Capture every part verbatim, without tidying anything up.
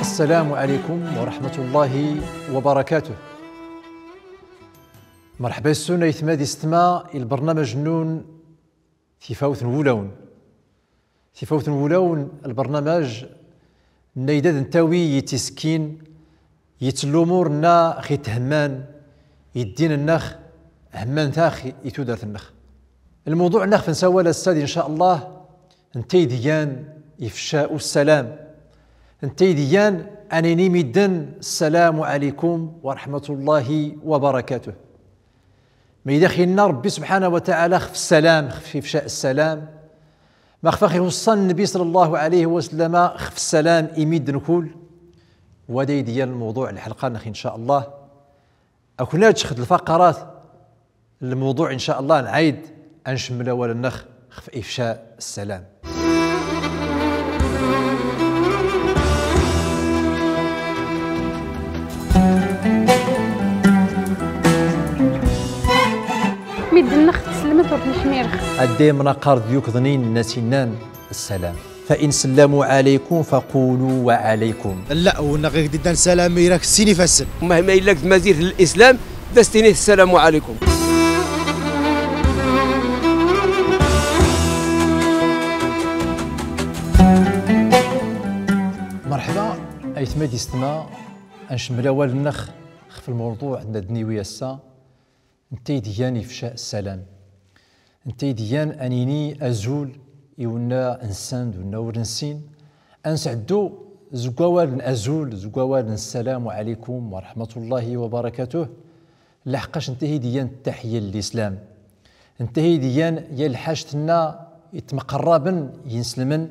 السلام عليكم ورحمة الله وبركاته. مرحبا يسون أيتما ديستما البرنامج نون tifawt n wulawen. Tifawt n wulawen, lbernamaj nna i da d-ntawi yettiskin yet lumuṛ nna ɣ ithemman i ddin-nneɣ, hemman-t-aɣ i tudert-nneɣ. Lmewḍuɛ nna ɣef nsawal ass-ad, in ca Allah, nta i d-igan ifcaɛ ssalam. Nta i d-igan a nini i midden ssalamu ɛalaykum wa raḥmatullahi wa barakatuh. Ma yella ax inna Ṛebbi subḥanahu wa taɛala xef ssalam, xef ifcaɛ ssalam, ma xef ax iweṣṣa Nnbi ṣalla Llahu ɛalayhi wa sallam xef ssalam i midden kul, wa da i d-igan lmewḍuɛ n lḥelqa-nneɣ, in ca Allah. Akk načč xed lfaqarat n lmewḍuɛ, in ca Allah, nɛayd a ncemmel awal-nneɣ xef ifcaɛ ssalam. Midden-nneɣ teslemt ur ten-ḥmireɣ. Adday mnaqar d yukḍnin nna s innan ssalam. فإن سلموا عليكم فقولوا وعليكم. Lla, wenna ɣ-ak d-iddan ssalam, irak sin ifassen. Mahma illa g tmazirt n lislam, da s-tinit ssalamu ɛalaykum. Merḥba, aytma d yistma, a ncemmel awal-nneɣ xef lmewḍuɛ nna d-niwi ass-a, nta i d-igan ifcaɛ ssalam. Nta i d-igan a nini azul i wenna nsan d wenna ur nessin. A nsɛeddu zeg wawal n azul, zeg wawal n ssalamu ɛalaykum wa raḥmatullahi wa barakatuh. Laḥeqqac nta i d-igan ttaḥiyya n lislam. Nta i d-igan yan lḥact nna ittemqerraben i inselmen.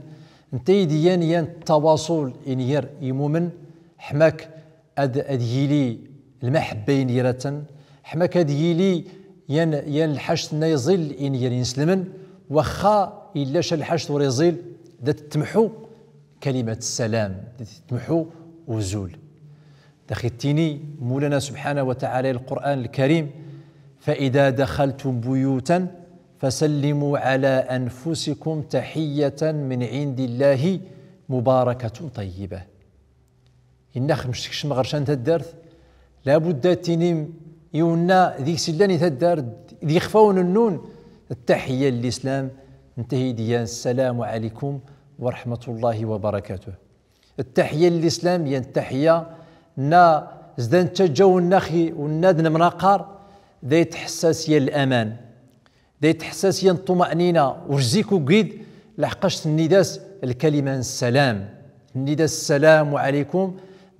Nta i d-igan yan ttawaṣul inger imumen. Ḥma-k ad, ad yili lmaḥebba inger-aten, ḥma-k ad yili yan, yan lḥact nna iẓil inger inselmen, waxxa illa ca lḥact ur iẓil, da tettemḥu kalimat ssalam, da tettemḥu uzul. Da ax ittini Mulana subḥanahu wa taɛala i Lqur'an Lkarim: فإذا دخلتم بيوتا فسلموا على أنفسكم تحية من عند الله مباركة طيبة. Inna-ax mc tkecmem ɣer ca n taddart, labudda ad tinim i wenna deg-s illan i taddart, d ixfawen-nnun, ttaḥiyya n lislam, nta i d-igan ssalamu ɛalaykum wa raḥmatullahi wa barakatuh. Ttaḥiyya n lislam, yan ttaḥiyya nna zda nttaǧǧa wenna xi, wenna d nemnaqar, da itḥessas yan laman. Da itḥessas yan ṭṭumaɛnina, ur zik ugid, laḥeqqac tennid-as lkalima n ssalam. Tennid-as ssalamu ɛalaykum,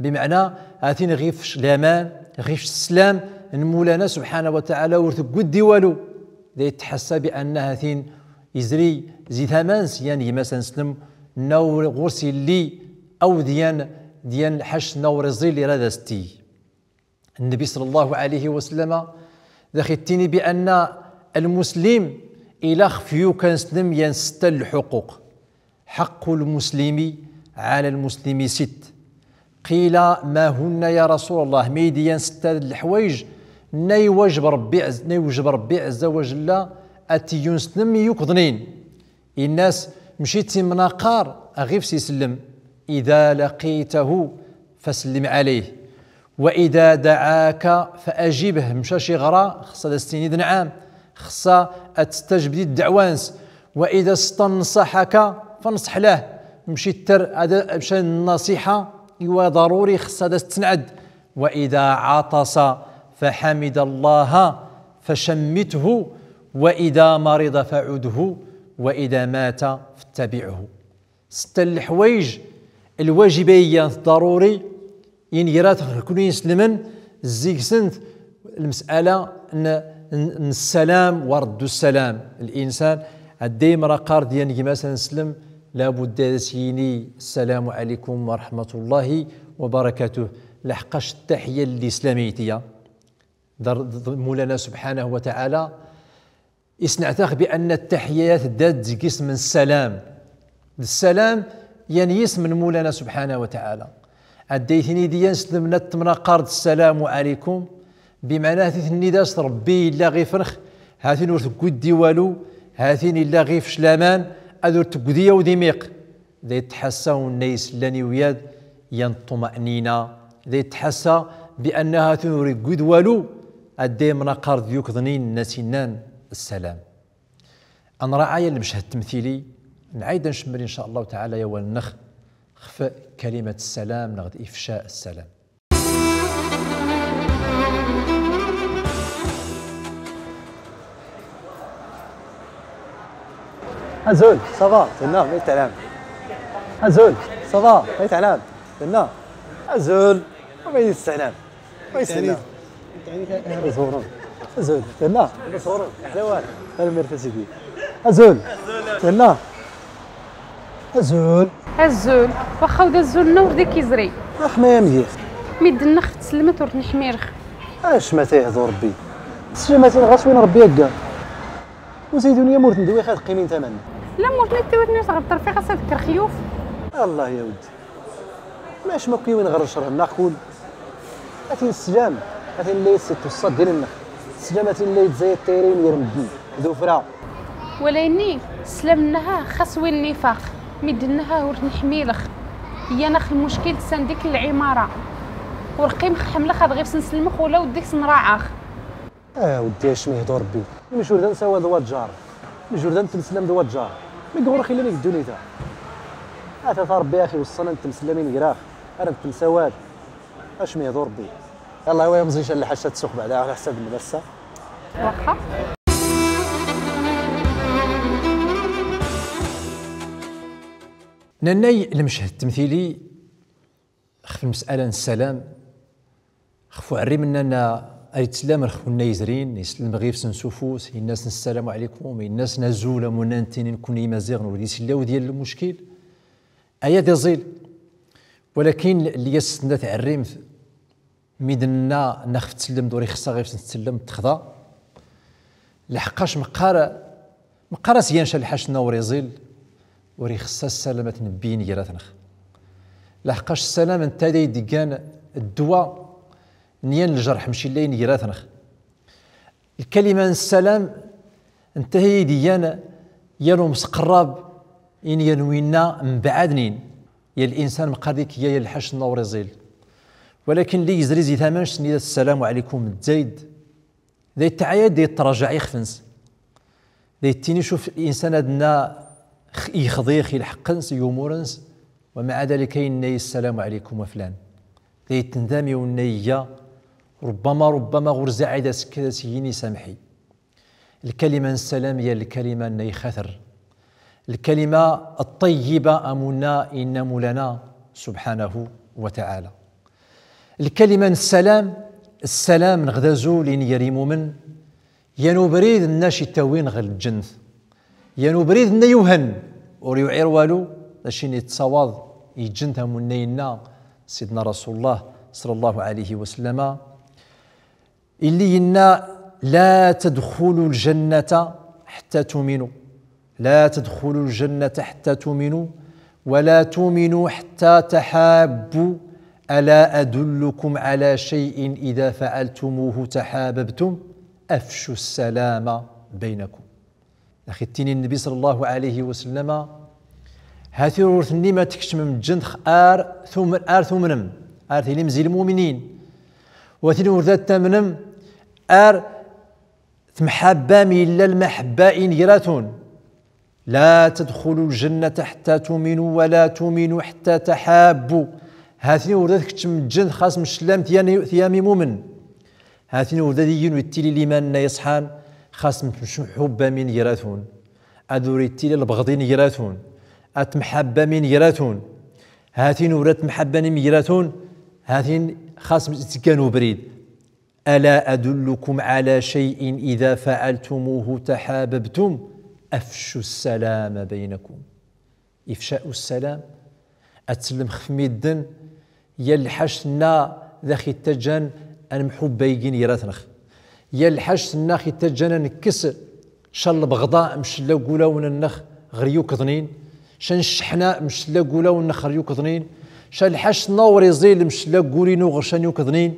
bimeɛna, a tin ɣif laman, ɣif sslam n Mulana subḥanahu wa taɛala ur tegguddi walu. Da itḥassa bi anna a tin izri zi tama-ns yan gma-s anslem, nna ur ɣur-s illi awd yan, d yan lḥact nna ur iẓil ira da s-tig. Nnbi ṣalla Llahu ɛalayhi wa sallam da ax ittini bi anna lmuslim ila xef yukan slem yan setta n lḥuquq. حق المسلم على المسلم ست. قيل: ما هن يا رسول الله؟ Ma i d-iyan setta n leḥwayej nna iwajeb Ṛebbi ɛz-, nna iwjeb Ṛebbi ɛezza wa jella ad t-iyunslem i yukḍnin. Inna-as, mci d timnaqar ɣif-s isellem. إذا لقيته فسلم عليه، وإذا دعاك فأجبه، mci a c-iɣra, xeṣṣa da s-tinid nɛam, xeṣṣa ad testajbdid ddeɛwa-ns. وإذا استنصحك فانصح له، mci ter ad, mci n nnaṣiḥa, iwa ḍaruri xeṣṣa da s-tesnɛed. وإذا عطس فحمد الله فشمته، وإذا مرض فعده، وإذا مات فاتبعه. Setta n leḥwayej, lwajib a iyan, d ḍaruri, i ngra-t ɣer kunwi ineslemen, zeg-sent lmes'ala n, n, n ssalam wa reddu ssalam. Linsan, adday mraqar d yan gma-s aneslem, labudda ad as-yini: السلام عليكم ورحمة الله وبركاته. Laḥeqqac ttaḥiyya n lislam i tiya. D, d, d, Mulana subḥanahu wa taɛala isneɛt-aɣ bi anna ttaḥiyya tedda-d zeg isem n ssalam. D ssalam yan yisem n Mulana subḥanahu wa taɛala. Adday tini d yan slem nna temnaqar d ssalamu ɛalaykum, bimeɛna hati tennid-as Ṛebbi illa ɣif-nnex, hati ur tegguddi walu, hati illa ɣif-c laman, Ad ur teggdi awd imiq, da yettḥassa unna isellan i wiyad, yan ṭṭuma'nina, da yettḥassa bi annaha tun ur yeggid walu, ad dayem naqar d yukḍnin nnas innan ssalam. Ad nraɛa yan lmeched ttemtili, nɛid ad ncemmel in ca Allahu taɛala awal-nnex xef kalimat ssalam neɣ d ifca ssalam. Azul, ça va? Tenna, ma yetɛlam. Azul, ça va? Ma yetɛlam. Tenna, azul, ma yetɛlam. Ma yetɛlam. Azul. Azul, tenna. Azul. Azul. Tenna. Azul. Azul. Waxxa ur d azul-nneɣ ur d ik-izri. Ax ma yamgi. Midden-nneɣ xef tselmet ur ten-iḥmil. Acu ma t-ihdur Rebbi. Tselmatin ɣas win Rebbi yeggan. Usi dunya ma ur ten-dwiɣ ad qqimin tama-nneɣ. La ma ur ten-id-tiwit nni tɣeṭṭer fiɣ as ad kker xyuf. Allah ya weddi. Mac ma kkiwin ɣer ccreɛ-nneɣ kul. Atin sslam, atin la yessettu ṣṣaddin-nneɣ. Sslam atin la yettẓayat tayri n yirmedden d ufra. Wala inni, sslam-nneɣ xas win nifaq, midden-nneɣ ur ten-ḥmileɣ. Yan ax lmuckil tessan dik lɛimara. Ur qqimeɣ ḥemmleɣ ad ɣif-sen slmeɣ ula u ddik-sen raɛaɣ. Ah, weddi, acu ma ihdur Rebbi. Imejurdan sawal d waǧǧar. Imejurdan temslam d waǧǧar. Mi ɣur-x illan deg ddunit-a. Ata ta Rebbi, axi, weṣṣan ad nettemslam i negrax, ara nettemsawal. Acu ma ihdur Rebbi. Yalla, wa yamẓi, ncallah ḥaca tsuq beɛda, ɛla ḥsab n massa. Waxxa. Nannay lmeched ttemtili, xef lmes'ala n ssalam, xef uɛerrim-nna nna ar yettsellem ar xef unna yezrin, isellem ɣif-sen s ufus, yenna-sen ssalamu ɛlikum, yenna-sen azul am unna ntini nkun Imaziɣen ur d-isella awd yal lmuckil. Aya d iẓil. Walakin lli as-tenna tɛerrimt, mi d-nenna nna xef tsellem d ur ixessa ɣif-sen tsellem texḍa. Lḥeqqac meqqar, meqqar as-yan ca lḥac-nna ur iẓil, ur ixessa ssalam ad t-nebbi i ngrat-nneɣ. Lḥeqqac ssalam netta d ay d-iggan ddwa n yan lǧerḥ mcilla i ngrat-nneɣ. Lkalima n ssalam netta d ay d-iggan yan umsqerrab i yan winna mbeɛdnin. Yan linsan meqqar dik ya yan lḥac-nna ur iẓil. Walakin lli yezri zi tama nec-nni d ssalamu ɛlikum d zayd. Da yettɛayad, da yettrajaɛ ixef-nnes. Da yettini cuf insan ad nna x-, yexḍi x i lḥeqq-nnes, i umur-nnes, wa maɛa dalika yenna-yas ssalamu ɛlikum wa flan. Da yettendam i unna yegga, rubbama, rubbama ɣur zaɛid as-, as-yini samḥi. Lkalima n ssalam ya lkalima n ixater. Lkalima ṭṭayyiba am unna inna Mulana subḥanahu wa taɛala. Lkalima n ssalam, ssalam neɣ d azul i n gar imumen, yan ubrid nna c-ittawin ɣer lǧennet. Yan ubrid nna yuhen, ur yuɛir walu, d acu i n-ittawaḍ i lǧennet am unna inna Sidna Rasulullah sallallahu alayhi wa sallama. Illi yenna: لا تدخلوا الجنة حتى تؤمنوا، لا تدخلوا الجنة حتى تؤمنوا، ولا تؤمنوا حتى تحابوا، ألا أدلكم على شيء إذا فعلتموه تحاببتم؟ أفشوا السلام بينكم. Ax ittini Nnbi sallallahu alayhi wa sallama, hati ur tennim ad tkecmem lǧennet ar tum-, ar tumnem, ar tilim zi lmuminin. Wa tin ur da tamnem ar temḥabbam illa lmaḥebba i n gratun. لا تدخلوا الجنة حتى تؤمنوا ولا تؤمنوا حتى تحابوا. Hati ur da tkecmem lǧennet xas mcellam tiyam, tiyam imumen. Hati ur da d-iggin u ittili liman-nna iṣḥan, xas mcḥubbam i n gratun. Ad ur ittili lbeɣḍ i n gratun. Ad temḥabbam i n gratun. Hati ur da temḥabbam i n gratun, hati xas mtgan ubrid. ألا أدلكم على شيء إذا فعلتموه تحاببتم؟ أفشوا السلام بينكم. Ifca'u ssalam, ad tsellem xef midden, yan lḥac-nna d ax-ittaǧǧan ad nemḥubba igi n gratnex. Yan lḥac-nna ax-ittaǧǧan ad nekkes ca n lbeɣḍa mcella g ulawen-nnex ɣer yukḍnin, ca n cceḥna mcella g ulawen-nnex ɣer yukḍnin, ca n lḥac-nna ur iẓil mcella g ul-inu ɣer ca n yukḍnin.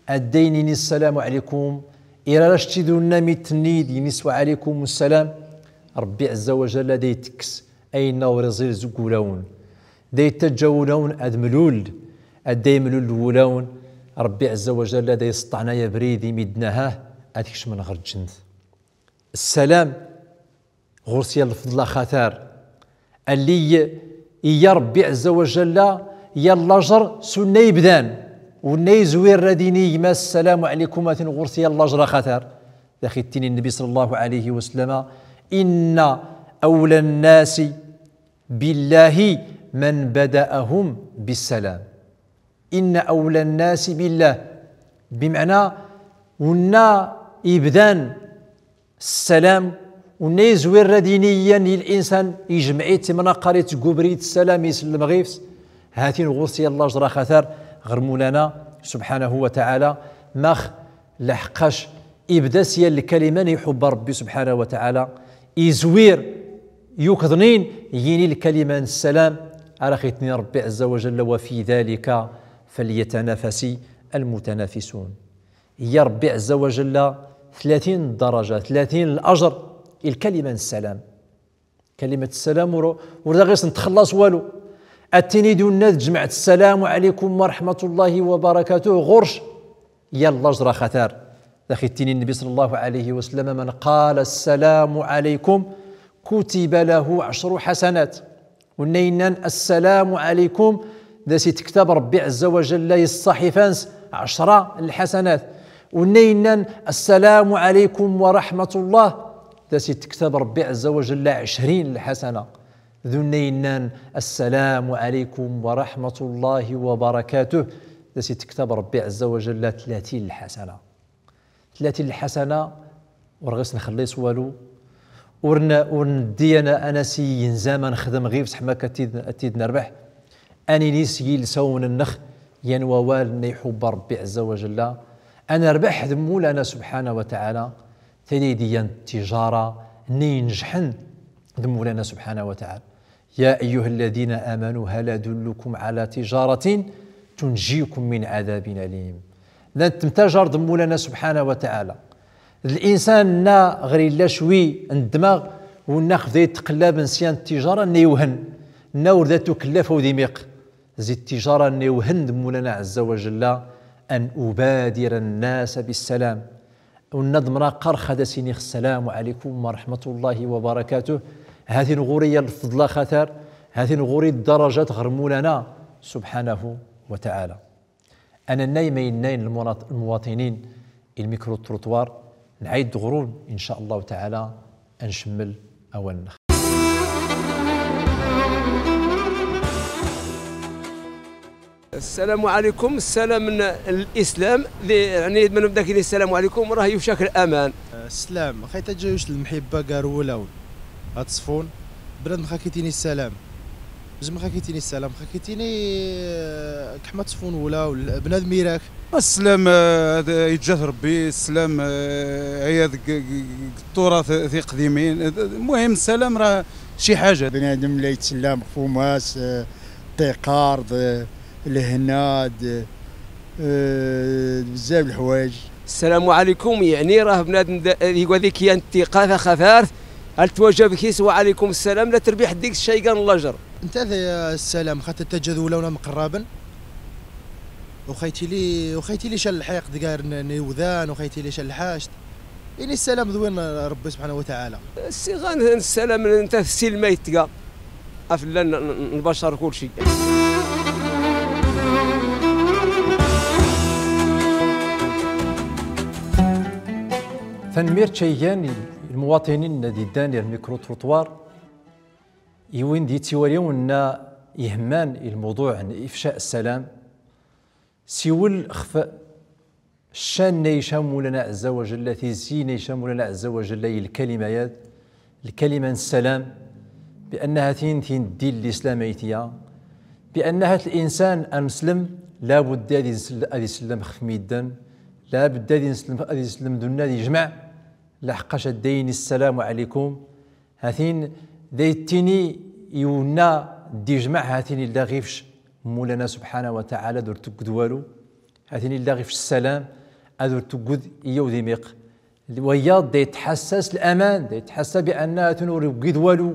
Adday nini ssalamu ɛlikum, ira ra cci d unna mi tennid yini-s wa ɛlikum ssalam, Rebbi ɛezza wa jalla da itekkes Ayenna ur iẓil zeg wulawen, da yettaǧǧa wulawen ad mlul, ad da yemlul wulawen, Ṛebbi ɛezza wa jalla da yesṭanay abrid i midden, aha, ad kecmen ɣer lǧennet. Ssalam, ɣur-s ya lfeḍl axatar. Alli iyya Ṛebbi ɛezza wa jalla ya lajer s unna ibdan, unna izwir rad ini gma ssalamu ɛlikum, aten ɣur-s ya lajer axatar. Da ax-ittini Nnbi ṣalla Llahu ɛalayhi wa sallam: إن أولى الناس بالله من بدأهم بالسلام. إن أولى الناس بالله. Bimeɛna, unna ibdan ssalam, unna izwir rad ini yan i linsan, ijmeɛ-it, imnaqal-it g ubrid n ssalam, isellem ɣif-s, ha-t-in ɣur-s ya lajer axatar ɣer Mawlana subḥanahu wa taɛala. Max? Laḥeqqac ibda s ya lkalima n iḥubba Ṛebbi subḥanahu wa taɛala, izwir yukḍnin yini lkalima n ssalam, ara ax-ittini Ṛebbi ɛezza wa jalla: وفي ذلك فليتنافس المتنافسون. Iyya Ṛebbi ɛezza wa jalla tlatin ddaraja, tlatin lajer i lkalima n ssalam. Kalimat ssalam ur, ur da ɣis nttxellas walu. Ad tinid i unna d jmaɛt: ssalamu ɛalaykum wa raḥmatu Llahi wa barakatuh, ɣur-c ya lajer axatar. Da ax-ittini Nnbi ṣalla Llahu ɛalayhi wa sallam: من قال السلام عليكم كتب له عشر حسنات. Unna innan: السلام عليكم, da as-ittktab Ṛebbi ɛezza wa jalla i ṣṣaḥifa-ns ɛecṛa n lḥasanat. Unna innan: السلام عليكم ورحمة الله, da as-ittktab Ṛebbi ɛezza wa jalla ɛecrin n lḥasana. D unna innan: السلام عليكم ورحمة الله وبركاته, da as-ittktab Ṛebbi ɛezza wa jalla tlatin n lḥasana. Tlatin n lḥasana, ur ɣis nxellis walu, ur n-, ur nddi ana, ana s yenza ma nexdem ɣif-s ḥma akka ad tid-, ad tid-nerbeḥ. Ad nini s yilsawen-nnex yan wawal n iḥubba Ṛebbi ɛezza wa jalla, ad nerbeḥ d Mawlana subḥanahu wa taɛala, taydi yan ttijaṛa n inejḥen d Mawlana subḥanahu wa taɛala. يا أيها الذين آمنوا هل أدلكم على تجارة تنجيكم من عذاب أليم. Nna temtajar d Mawlana subḥanahu wa taɛala. D linsan nna ɣer illa cwi n ddmeɣ, unna ax bda itqellab n syan ttijaṛa nna iwhen, nna ur da tukellaf aw d imiq. Zi ttijaṛa nna iwhen d Mawlana ɛezza wa jalla: أن أبادر الناس بالسلام. Unna d mnaqar xa da as-iniɣ: السلام عليكم ورحمة الله وبركاته. Ha-t-in ɣur-i ya lfeḍl axatar, ha-t-in ɣur-i ddarajat ɣer Mawlana subḥanahu wa taɛala. Anannay ma yennayn lmuwaṭ-, lmuwaṭinin i lmikru-trottoir, nɛayd ɣur-wen, in ca Llahu taɛala, ad ncemmel awal-nnex. السلام عليكم، السلام ن-، الإسلام، ذي، يعني، من بداك السلام عليكم راه يوشك الأمان. السلام، خيتا جايوش المحبة قارو ولاون. هاد صفون، بلاد خاكيتيني السلام. زعما خاكيتيني السلام، خاكيتيني، آه، كحما تصفون ولاون، بنادم يراك. السلام، آه، هذا يتجاه ربي، السلام، آه، هي ذ-، ق-، ق-، ق-، التراث ذي قديمين. المهم السلام راه شي حاجة. بنادم لا يتسلم خفوماس، آه، تيقارض، آه، الهناد، آه، بزاف الحوايج. السلام عليكم، يعني راه بنادم د-، يقول ذيك هي انتقاثة خفارث، هل تواجه بكيس وعليكم السلام، لا تربيح ديك الشيء كان اللجر. انت ذا السلام خاطر تجد ولونا مقربا. وخيتي لي، وخيتي لي شال الحيق دقار ن-، نيوذان، وخيتي لي شال الحاشد. إني السلام ذوين ربي سبحانه وتعالى. السي غان السلام انت السلمة يتقى. أفلان ن-، ن-، البشر كل شيء. Tanemmirt ca igan i lmuwaṭinin nna d-iddan i lmikru-trottoir, i win d-ittiwalin wenna ihemman i lmuḍuɛ n ifcaɛ ssalam. Siwel xef ccan nna ica Mawlana ɛezza wa jalla, tizzi nna ica Mawlana ɛezza wa jalla i lkalima-yad, lkalima n ssalam, bi annaha tin, tin ddin n lislam ay tiya, bi annaha linsan ameslem, labudda ad isell-, ad isellem xef midden, labudda ad isellem, ad isellem d unna ad ijmeɛ, laḥeqqac ad d-ayni ssalamu ɛlikum, ha-t-in da yettini i wenna d-ijmeɛ, ha-t-in illa ɣifc Mawlana subḥanahu wa taɛala, ad ur tugged walu, ha-t-in illa ɣifc ssalam, ad ur tugged iyyaw d imiq. Wayaḍ da yettḥassa s laman, da yettḥassa bi anna ha-t-in ur yuggid walu.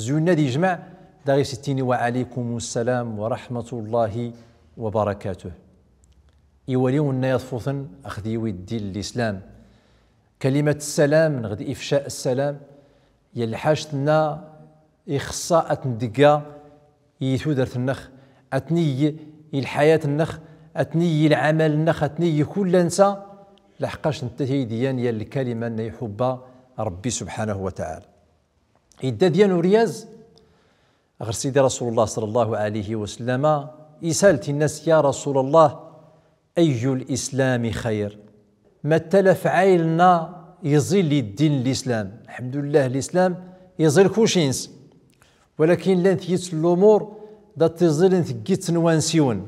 Zuyna d ijmaɛ, daɣ is ittini wa ɛalaykum ssalam wa raḥmatu Llah wa barakatuh. I wali unna yaḍfuten ax d yiwi ddin n lislam. Kalimat ssalam neɣ d ifca ssalam, ya lḥaǧt nna ixṣṣa ad tndegga i tudert-nnex, ad tniyy i lḥayat-nnex, ad tniyy i lɛamal-nnex, ad tniyy kulla netta, laḥqac netta taydi yan ya lkalima nna iḥubba Ṛebbi subḥanahu wa taɛala. Idda dyan uryaz ɣer Sidi Rasulullah ṣalla Llahu ɛalayhi wa sallama, isal, inna-s: Ya Rasulallah, ayyu l-islami xayr? Mattal afɛayl nna iẓil i ddin n lislam. Lḥemdullah, lislam iẓil kucins. Walakin llant yit n lumur da tt-iẓilin tgit n wansiwen.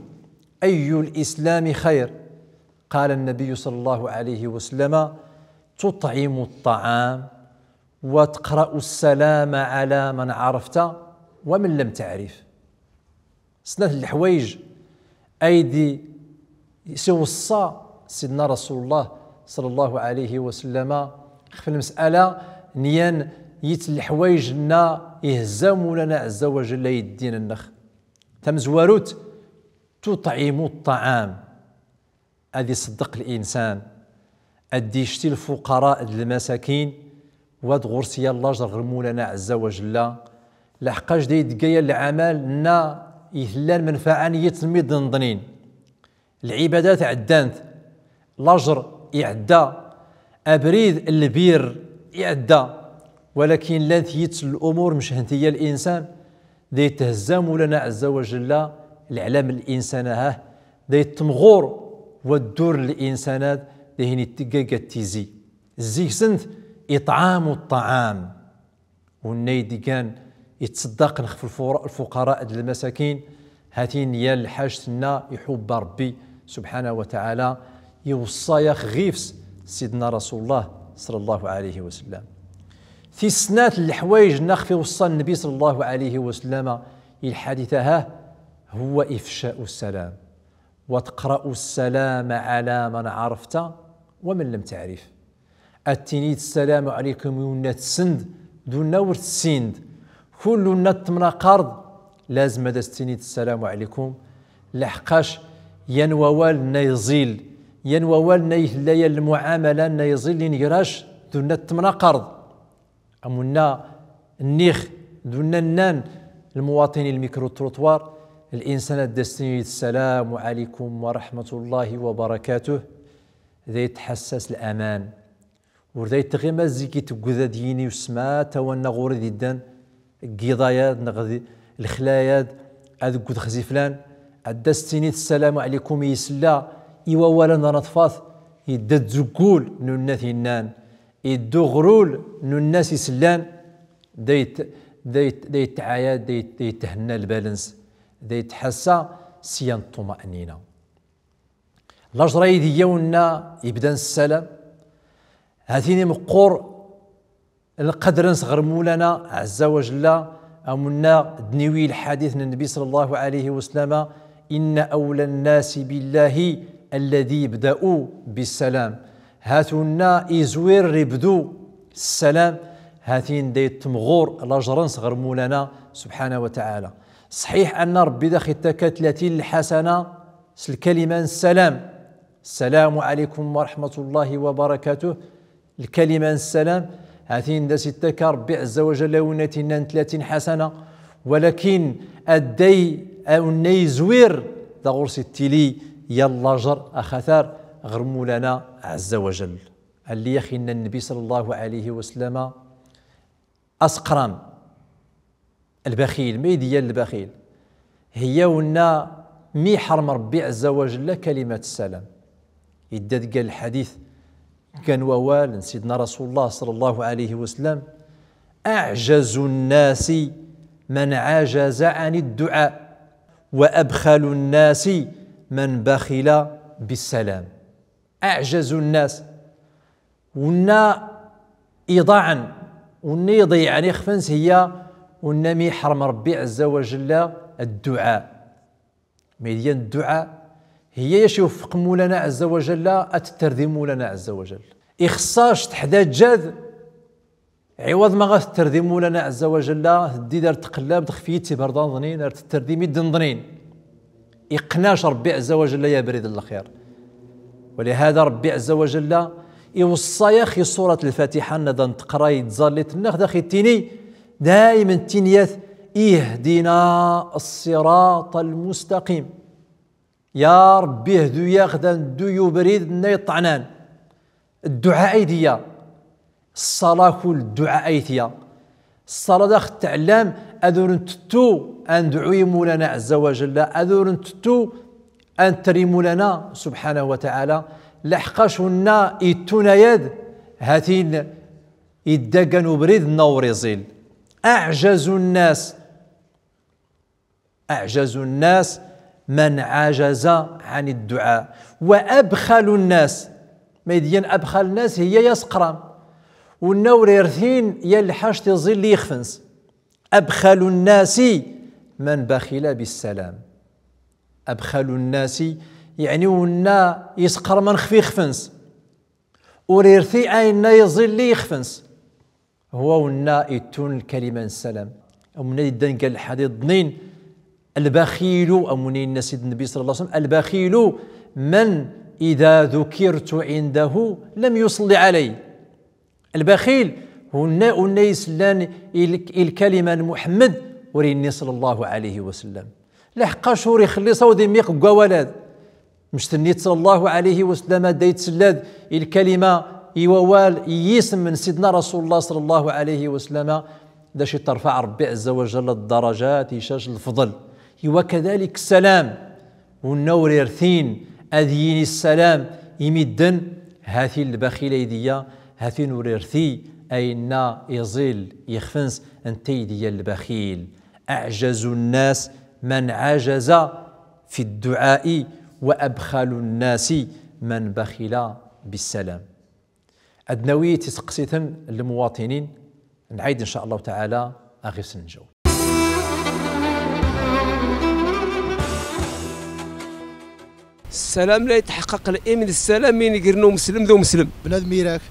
Ayyu l-islami xayr? Qala nnabiyyu ṣalla Llahu ɛalayhi wa sallama: tuṭɛimu ṭṭaɛam, وتقرأ السلام على من عرفت ومن لم تعرف. Snat n leḥwayeǧ ay d-isiweṣṣa Sidna Rasulullah ṣalla Llahu ɛalayhi wa sallama xef lmes'ala n yan yit n leḥwayeǧ nna ihezza Mawlana ɛezza wa jalla i ddin-nnex. Tamezwarut, tuṭɛimu ṭṭaɛam. Ad iṣeddeq linsan, ad d-icti lfuqara d lmasakin, wad ɣur-s yal lajr ɣer Mawlana ɛezza wa jalla, laḥqac da idegga yal lɛamal nna itellan menfaɛa n yitmidden ḍnin. Lɛibadat ɛeddant, lajr iɛedda, abrid n lbir iɛedda, walakin llant yit n lumur mchent i yal insan, da ithezza Mawlana ɛezza wa jalla leɛlam n linsan, aha, da ittemɣur waddur n linsanat, da hin ittegga gat tizi. Zzig-sent iṭɛamu ṭṭaɛam. Unna idigan ittṣeddaqen xef lfura-, lfuqara d lmasakin, hatin yal lḥaǧt nna iḥubba Ṛebbi subḥanahu wa taɛala, iweṣṣa-yax ɣif-s Sidna Rasulullah ṣalla Llahu ɛalayhi wa sallam. Tis snat n leḥwayeǧ nna xef iweṣṣa Nnbi ṣalla Llahu ɛalayhi wa sallama i lḥadit, aha, huwa ifca'u ssalam. Wa taqra'u ssalama ɛala man ɛarafta wa man lam taɛrif. Ad tinid ssalamu ɛalaykum i unna tessind d unna ur tessind. Kull unna temnaqareḍ, lazem ad as-tinid ssalamu ɛalaykum. Laḥqac yan wawal nna iẓil, yan wawal nna itella yan lmuɛamala nna iẓilin ger-ac d unna temnaqareḍ. Am unna nnix d unna nnan lmuwaṭinin, lmicro-trottoir, linsan ad as-tinid ssalamu ɛalaykum wa raḥmatullahi wa barakatuh, da itḥassa s laman. Ur da itɣima zik itegged ad yini usma tawanna ɣur-i d-iddan, deg yiḍ-ayad neɣ d lexla-yad, ad gged xzi flan, ad as-tinid ssalamu ɛalaykum, isella i wawal-a n Ṛaṭfat, idda-d z uggul n unna t-innan, idda uɣrul n unna s-isellan, da yet-, da yet-, da yettɛayad, da yet-, da yethenna lbal-ns, da yettḥassa s yan ṭṭumaɛnina. Lajṛa i d-iyya unna ibdan s ssalam, ha-t-in imeqqur lqadr-ns ɣer Mawlana ɛezza wa jalla, am unna d-niwi lḥadit n Nnbi ṣalla Llahu ɛalayhi wa sallama: inna awla nnasi billahi alladi yabda'u bissalam. Ha-t unna izwir ibdu s ssalam, ha-t-in da ittemɣur lajṛ-ns ɣer Mawlana subḥanahu wa taɛala. Ṣaḥiḥ anna Ṛebbi dax ittakka tlatin lḥasana, s lkalima n ssalam. Ssalamu ɛalaykum wa raḥmatullahi wa barakatuh. Lkalima n ssalam, ha-t-in da as-ittakka Ṛebbi ɛezza wa jalla i unna t-innan tlatin lḥasana. Walakin adday a unna izwir, da ɣur-s ittili yal lajṛ axatar ɣer Mawlana ɛezza wa jalla. Alli ax inna Nnbi ṣalla Llahu ɛalayhi wa sallama: Aseqram, lbaxil, ma i d-iyya lbaxil? Hiya unna mi iḥrem Ṛebbi ɛezza wa jalla kalimat ssalam. Idda-d ga lḥadit, ga wawal n Sidna Rasulullah ṣalla Llahu ɛalayhi wa sallam: Aɛjazu nnasi man ɛajaza ɛani dduɛa, wa abxalu nnasi man baxila bissalam. Aɛjazu nnas, unna iḍaɛen, unna iḍeyyɛen ixef-ns, hiya unna mi iḥrem Ṛebbi ɛezza wa jalla dduɛa. Ma i d-yan dduɛa, hiya yac iweffeq Mawlana ɛezza wa jalla, ad tetter di Mawlana ɛezza wa jalla. Ixeṣṣa-c teḥdaǧǧad Ɛiwaḍ ma ɣa tetter di Mulana ɛezza wa jalla, teddi-d ar tqellab-d xef yitbir d aḍnin, ar tetter di midden ḍnin. Iqqen-ac Ṛebbi ɛezza wa jalla i ubrid n lxir. Walihada Ṛebbi ɛezza wa jalla iweṣṣa-yax i surat Lfatiḥa, nna da nteqra i tẓallit-nnex, da aɣ-ittini daymen ttiniyat: Ihdina ṣṣiraṭa lmustaqim. Ya Ṛebbi, hdu-yaɣ da neddu i ubrid-nna iṭṭɛnan. Dduɛa ay d-iya. Ṣṣala kul dduɛa ay tya. Ṣṣala da aɣ-tettɛellam ad ur ntettu ad nedɛu i Mulana ɛezza wa jalla, ad ur ntettu ad netter i Mulana subḥanahu wa taɛala, laḥqac unna ittun aya-d, ha-t-in idda gan ubrid-nna ur iẓil. Aɛjazu nnas. أعجز الناس من عجز عن الدعاء، وأبخل الناس. Ma d-yenna أبخل الناس, hiya aseqqram. Unna ur irtin ya lḥact iẓil i yixef-ns. أبخل الناس من بخل بالسلام. أبخل الناس, yeɛni unna iseqqrman xef yixef-ns. Ur irti ayenna iẓil i yixef-ns. Huwa unna ittun lkalima n ssalam. Am unna iddan gar lḥadit ḍnin, البخيل, am unna yenna Sidna Nnbi صلى الله عليه وسلم, البخيل من إذا ذكرت عنده لم يصل علي. Lbaxil, unna, unna isellan i l-, i lkalima n Muḥemmed, ur yenni صلى الله عليه وسلم. Laḥqac ur ixelli ṣṣawt i miq n wawal-ad. Mec tennit صلى الله عليه وسلم, da ittsellad i lkalima, i wawal, i yisem n Sidna Rasul Llah صلى الله عليه وسلم, d acu iṭṭerfaɛ Ṛebbi ɛezza wa jalla ddaraǧat, icac lefḍel. Iwa kadalik ssalam. Unna ur irtin ad yini ssalam i midden, ha-t-in lbaxil ay d-iya, ha-t-in ur irti ayenna iẓil i yixef-ns, netta ay d-iya lbaxil. أعجز الناس من عجز في الدعاء وأبخل الناس من بخل بالسلام. Ad nawi tiseqsitin n lmuwaṭinin, nɛid in ca Llah taɛala aɣ-id-nǧaweb. Ssalam la yetḥeqqeq illa bi ssalam, min iger n umeslen d umeslen. Bnadem ira-k,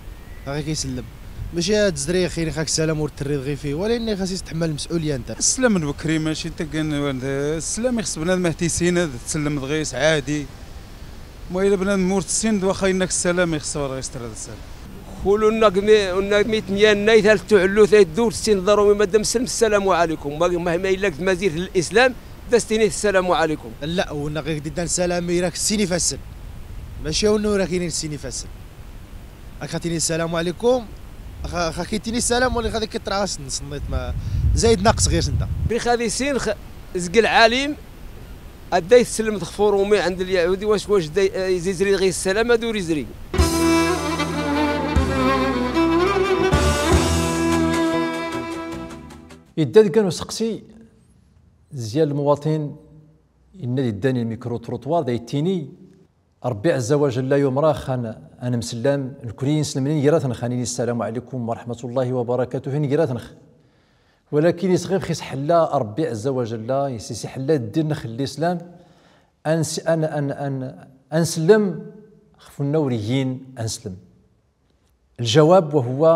aɣ-ik isellem. Mačči ad tezri xir ixak ssalam ur terriḍ ɣif-i, wala inna xas is tḥemmal lmes'uliyya nta. Ssalam n bekri mačči n taggan, ssalam ixes bnadem ad t-issin, ad tsellmeḍ ɣis, ɛadi. Ma yella bnadem ur tessin, d waxa inna-k ssalam, ixes ɣur ɣis terriḍ ssalam. Kul unna gmi, unna gmi tmyannayt ar tuɛllut ay ddurt sin ḍarumi ma d amselm, ssalam ɛalaykum. Ma, ma, ma yella g tmazirt n lislam, da s-tini ssalam ɛalaykum. La, unna ɣik d-iddan ssalam ira-k sin ifassen. Mačči unna ur ak-inin sin ifassen. Ak xa tini ssalam ɛalaykum, xa, xa k-ittini ssalam, wala xa dik iṭṭra as-nṣennit ma zayd naqs ɣir senda. Bi xad isin x-, zg lɛalim, ad da itsellem xef urumi ɛend lyaɛudi, wac, wac da izizri ɣis ssalam, ad ur izri. Idda deg-n useqsi, zya lmuwaṭin, inna d-iddan i lmikru-trottoir, da ittini, Ṛebbi ɛezza wa jalla yumer-ax ad n-, ad nemsellam, nekni inselmen inger-atnex, ad nini ssalamu ɛalaykum wa raḥmatullahi wa barakatuh inger-atnex. Walakin isɣif xis ḥella Ṛebbi ɛezza wa jalla, is, is ḥella ddin-nnex n lislam, ad ns-, ad n-, ad n-, ad n-, ad nsellem xef unna ur igin ad nslem. Ljawab, wa huwa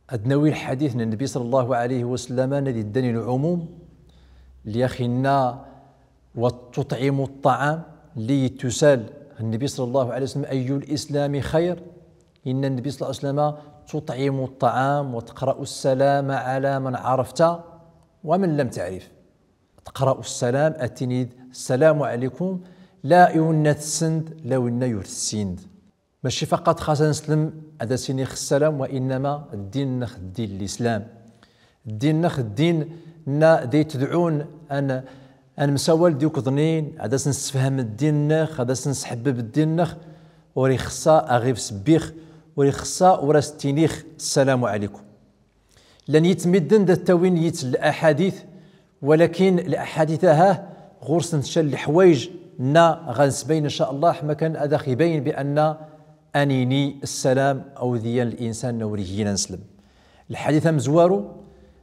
ad nawi lḥadit n Nnbi ṣalla Llahu ɛalayhi wa sallam, nna d-iddan i lɛumum, lli ax inna wa tuṭɛimu ṭṭaɛam, lli ittusal Nnbi ṣalla Llahu ɛalayhi wa sallam, ayyu l-islami xayr? Inna Nnbi ṣalla Llahu ɛalayhi wa sallam, tuṭɛimu ṭṭaɛam wa taqra'u ssalama ɛala man ɛarafta wa man lam taɛrif. Taqra'u ssalam, ad tinid ssalamu ɛalaykum, la i winna tessend, la winna ur tessind. Mačči faqat xas ad nslem ad as-iniɣ ssalam, wa innama ddin-nnex ddin n lislam. Ddin-nnex ddin-nna da itedɛun ad n-, ad nemsawal d iwekḍnin, ad as-nessefhem ddin-nnex, ad as-nesḥebbeb ddin-nnex, ur ixeṣṣa aɣ-ibes bbix, ur ixeṣṣa ur as-ttinix ssalamu ɛalaykum. Llan yit midden da ttawin yit laḥadit, walakin laḥadit-a, ha, ɣur-sent ca n leḥwayeǧ nna ɣa nsbayn, in ca Llah, makan ad aɣ-ibayn bi anna ad nini ssalam awd iyan linsan nna ur igin ad nslem. Lḥadit amezwaru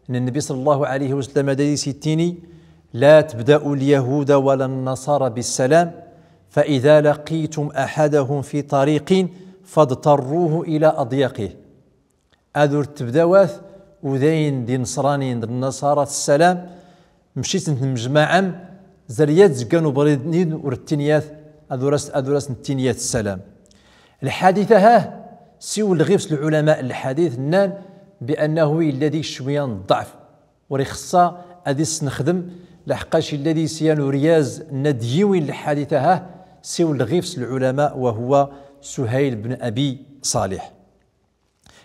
n Nnbi ṣalla Llahu ɛalayhi wa sallam, da is-ittini: لا تبدأوا اليهود ولا النصارى بالسلام، فإذا لقيتم أحدهم في طريق فاضطروه إلى أضيقه. Ad ur tebdawat udayn d inesranin d nnaṣara s ssalam, mcit n tmejmaɛem, zerya d zgan ubrid-nni ur ttiniyat, ad ur as-, ad ur as-nettiniyat ssalam. Lḥadit-aha, siwel ɣif-s lɛulama n lḥadit, nnan bi annahu yella deg-s cwiya n ḍḍeɛf, ur ixeṣṣa ad is-nexdem, laḥqac yella deg-s yan uryaz n ad yiwin lḥadit-aha, siwel ɣif-s lɛulama, wa huwa Suhayl ben Abi Ṣalih.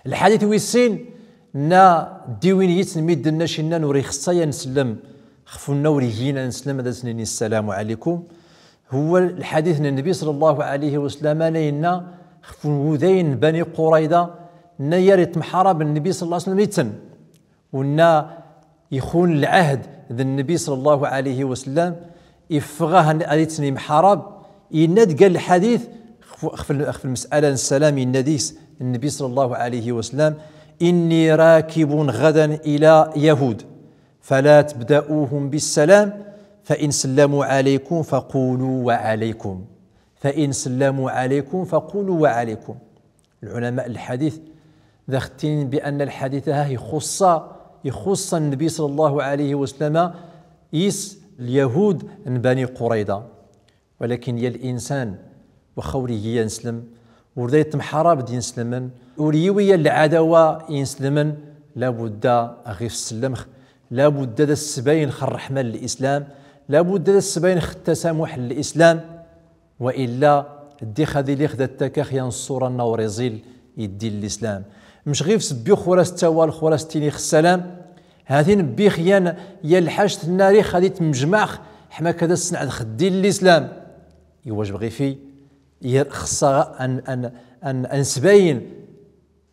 Lḥadit wis sin, nna ddiwin yit n midden nna cinnan ur ixeṣṣa ya nsellem, xef unna ur igin ad nsellem ad as-nini ssalamu ɛalaykum. Huwa lḥadit n Nnbi ṣalla Llahu ɛalayhi wa sallam, nna yenna xef udayn n Bani Qurayda, nna yar itemḥarab Nnbi ṣalla Llahu ɛalayhi wa sallam itten. Unna ixun lɛahd d Nnbi ṣalla Llahu ɛalayhi wa sallam, iffeɣ-ahen ad iten imḥarab, yenna-d gal lḥadit, xef, xef, xef lmes'ala n ssalam, yenna deg-s Nnbi ṣalla Llahu ɛalayhi wa sallam: إني راكب غدا إلى يهود، فلا تبدؤوهم بالسلام، فإن سلموا عليكم فقولوا وعليكم، فإن سلموا عليكم فقولوا وعليكم. Lɛulama n lḥadit, da ɣ-ttinin bi anna lḥadit-aha ixuṣṣa, ixuṣṣa Nnbi ṣalla Llahu ɛalayhi wa sallam yis lyahud n Bani Qurayda. Walakin ya linsan, waxa ur igi ya nslem, ur da itemḥarab d inslmen, ur yiwi ya lɛadawa inslmen, labudda ɣif-s sellemx, labudda da ssbaynx rreḥma n lislam, labudda da ssbaynx ttasamuḥ n lislam. Wa illa, ddix ad ilix da ttakax yan ṣṣura-nna ur iẓil i ddin n lislam. Mc ɣif-s bbix ur as-ttawalx ur as-ttinix ssalam, ha-t-in bbix yan ya lḥact-nna rix ad itmejmaɛx, ḥma k ad as-snɛedx ddin n lislam. Iwajeb ɣif-i, yar xeṣṣa an, an, an, an sbayn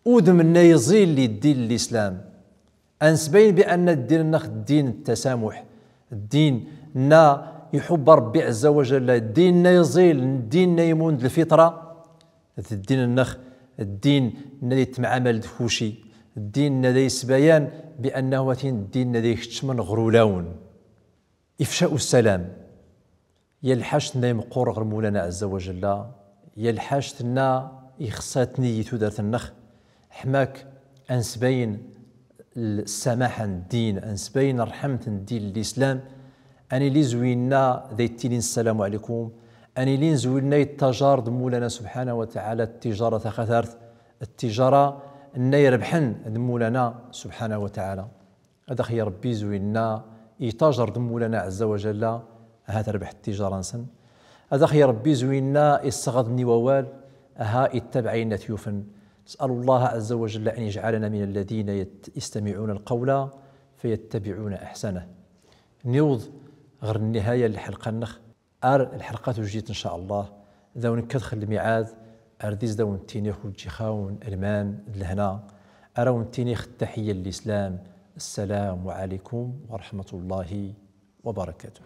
udem-nna iẓil i ddin n lislam. Ad nsbayn bi anna ddin-nneɣ ddin n ttasamuḥ, ddin-nna iḥubb Ṛebbi ɛezza wa jalla, ddin-nna iẓil, ddin-nna imun d lfiṭra, d ddin-nneɣ, ddin-nna da ittemɛamal d kuci, ddin-nna da isbayan bi annahu ha-t-in ddin-nna da ikeččmen ɣer ulawen. Ifca ussalam. Ya lḥact-nna imeqqur ɣer Mulana ɛezza wa jalla, ya lḥact-nna ixeṣṣa tniyi tudert-nneɣ, ḥma k ad nsbayn ssamaḥa n ddin, ad nsbayn rrḥemt n ddin n lislam, ad nili zwin-nna da ittinin ssalamu ɛalaykum, ad nili zwin-nna ittajar d Mulana subḥanahu wa taɛala ttijaṛa taxatart, ttijaṛa-nna irebḥen d Mulana subḥanahu wa taɛala. Ad ax-yerr Ṛebbi zwin-nna itajer d Mulana ɛezza wa jalla, aha terbeḥ ttijaṛa-nsen. Ad ax-yerr Ṛebbi zwin-nna isseɣaḍen i wawal, aha ittabeɛ ayen at yufen. نسأل الله عز وجل أن يجعلنا من الذين يت-، يستمعون القول فيتبعون أحسنه. Niweḍ ɣer nnihaya n lḥelqa-nneɣ. Ar lḥelqa tujjit, ncallah, da wen-kkatx lmiɛad, ar dis da wen-ttinix ujjix-awen lman d lehna, ar awen-ttinix ttaḥiyya n lislam, السلام عليكم ورحمة الله وبركاته.